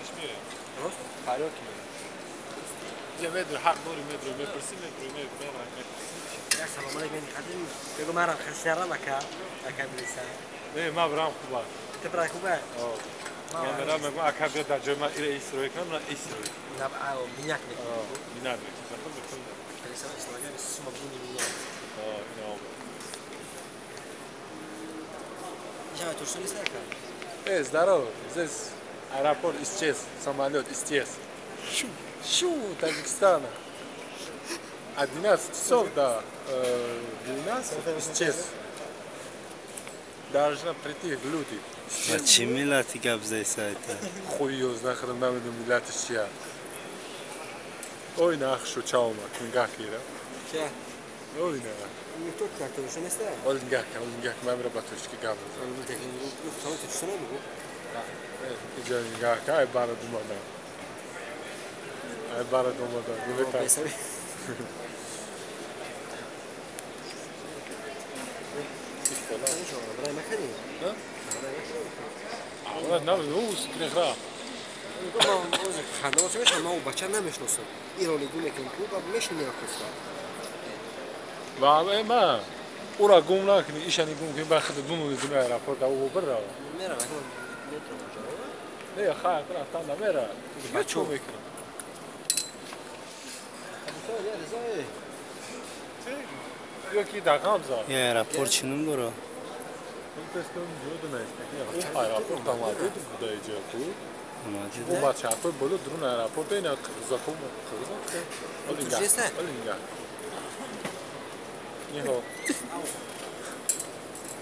Мешмере. Фарёд мере. Я медр ҳақ дори медр мепурсӣ медр мемерам мепурсӣ. Я салом алейкум хадим. Бегу марам хасярам ака. Ака билиса. Не, ма брам хуба. Ты брай хуба? О. Ма мерам мегу ака биё дар ҷои ман ира истироӣ кунам, на истироӣ. На, а миняк мекунӣ. О, минат мекунӣ. Захр мекунӣ. Билиса ислагар сума буни миняк. О, ина об. Я то что не знаю. Эй, здорово. Здесь аэропорт исчез, самолет исчез. Шу, шу, Таджикистана. 11 часов до 12 исчез. Должна прийти люди. Ба чӣ миллати гап зайсайта? Хуй ё знахрам намедум миллати чия. Ой, нахшу чаума, нигах кира. Ча? Ой, на. Не тот как то что не знаю. Ол нигах, ол нигах, ман бира ба тоҷикӣ гап мезанам. Иҷо нигах, ай бара думада. Ай бара думада. Бача намешносам. Ирони гум мекунем ку ба мешнем якуста. Ва ма ура гум накунӣ, ишани гум кунӣ, ба худ бумонӣ дуна аэропорт ав бирав. Мерам, метро Не, хай, рафтан намера. Бачо мекунам. Ёки дар ғамза. Я аэропорт чӣ ном дора? Аэропорт омадид буда иҷо ку. Ӯ бачаҳои боло дурун аэропорт ина қирғизаку қирғиза. Олинга. Олинга. Ниҳо.